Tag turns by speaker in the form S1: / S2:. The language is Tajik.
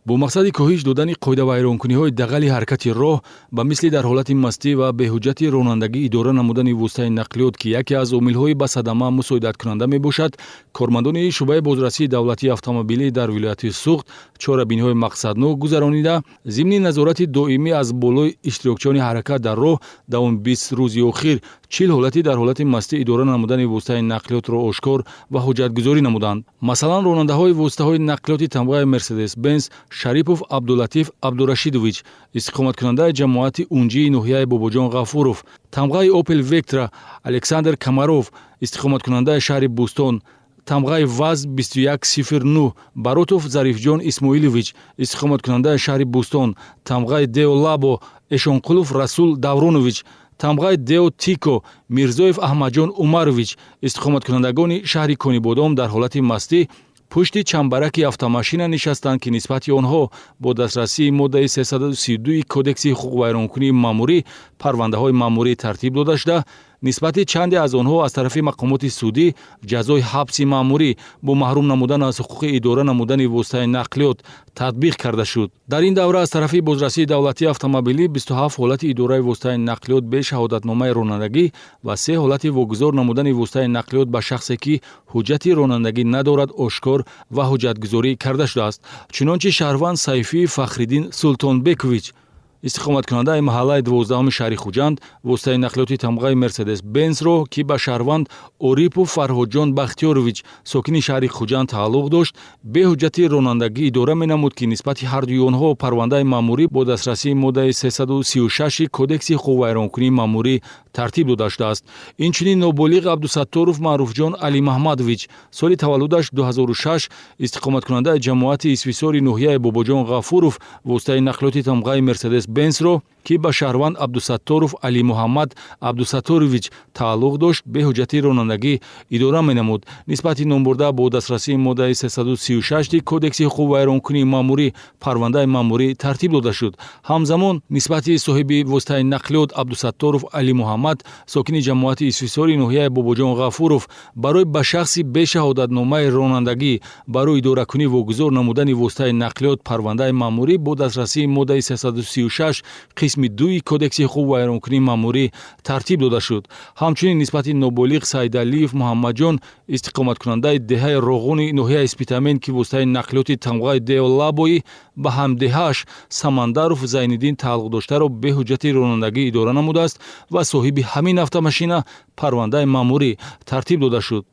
S1: Бо мақсади коҳиш додани қоидавайронкуниҳои дағали ҳаракати роҳ, ба мисли дар ҳолати мастӣ ва беҳуҷҷати ронандагӣ идора намудани воситаи нақлиёт, ки яке аз омилҳои ба садама мусоидаткунанда мебошад, кормандони шӯъбаи бозрасии давлатии автомобилӣ дар вилояти Суғд чорабиниҳои мақсаднок гузаронида, зимни назорати доимӣ аз болои иштирокчиёни ҳаракат дар роҳ давоми 20 рӯзи охир 40 ҳолати дар ҳолати мастӣ идора намудани воситаи нақлиётро ошкор ва ҳуҷҷатгузорӣ намуданд. Масалан, ронандаҳои воситаҳои нақлиёти тамғаи Мерседес Бенз Шарипов Абдулатиф Абдурашидович, истиқоматкунандаи ҷамоати Унҷии ноҳияи Бобоҷон Ғафуров, тамғаи Опел Вектра Александр Камаров, истиқоматкунандаи шаҳри Бӯстон, тамғаи ВАЗ 2109 Баротов Зарифҷон Исмоилович, истиқоматкунандаи шаҳри Бӯстон, тамғаи Део Лабо Эшонқулов Расул Давронович, тамғаи Део Тико Мирзоев Аҳмадҷон Умарович, истиқоматкунандагони шаҳри Конибодом дар ҳолати мастӣ пушти чамбараки автомашина нишастанд, ки нисбати онҳо бо дастрасии моддаи 332 Кодекси ҳуқуқвайронкунии маъмурӣ парвандаҳои маъмурӣ тартиб дода шуда, нисбати чанде аз онҳо аз тарафи мақомоти судӣ ҷазои ҳабси маъмурӣ бо маҳрум намудан аз ҳуқуқи идора намудани воситаи нақлиёт татбиқ карда шуд. Дар ин давра аз тарафи бозрасии давлатии автомобилӣ 27 ҳолати идораи воситаи нақлиёт бе шаҳодатномаи ронандагӣ ва 3 ҳолати вогузор намудани воситаи нақлиёт ба шахсе, ки ҳуҷҷати ронандагӣ надорад, ошкор ва ҳуҷҷатгузорӣ карда шудааст. Чунончи, шаҳрванд Сайфиев Фахриддин Султонбекович, истиқоматкунандаи маҳаллаи 12-уми шаҳри Хуҷанд, воситаи нақлиёти тамғаи Мерседес Бензро, ки ба шаҳрванд Орипов Фарҳодҷон Бахтиёрович, сокини шаҳри Хуҷанд, тааллуқ дошт, бе ҳуҷҷати ронандагӣ идора менамуд, ки нисбати ҳардуи онҳо парвандаи маъмурӣ бо дастрасии моддаи 336 Кодекси ҳуқуқвайронкунии маъмурӣ тартиб дода шудааст. Инчунин, ноболиғ Абдусатторов Маъруфҷон Алимаҳмадович, соли таваллудаш 2006, истиқоматкунандаи ҷамоати Исфисори ноҳияи Бобоҷон Ғафуров, воситаи нақлиёти тамғаи Мерседес Бензро, ки ба шаҳрванд Абдусатторов Алимуҳаммад Абдусатторович тааллуқ дошт, бе ҳуҷҷати ронандагӣ идора менамуд. Нисбати номбурда бо дастрасии моддаи 336 Кодекси ҳуқуқвайронкунии маъмурӣ парвандаи маъмурӣ тартиб дода шуд. Ҳамзамон, нисбати соҳиби воситаи нақлиёт Абдусатторов Алимуҳаммад, сокини ҷамоати Исфисори ноҳияи Бобоҷон Ғафуров, барои ба шахси бе шаҳодатномаи ронандагӣ барои идоракунӣ вогузор намудани воситаи нақлиёт парвандаи маъмурӣ бо дастрасии моддаи 336 қисми 2 Кодекси ҳуқуқвайронкунии маъмурӣ тартиб дода шуд. Ҳамчунин, нисбати ноболиғ Саидалиев Муҳаммадҷон, истиқоматкунандаи деҳаи Роғуни ноҳияи Спитамен, ки воситаи нақлиёти тамғаи Део Лабои ба ҳамдеҳааш Самандаров Зайниддин тааллуқ доштаро бе ҳуҷҷати ронандагӣ идора намудааст ва соҳиби ҳамин автомашина, парвандаи маъмурӣ тартиб дода шуд.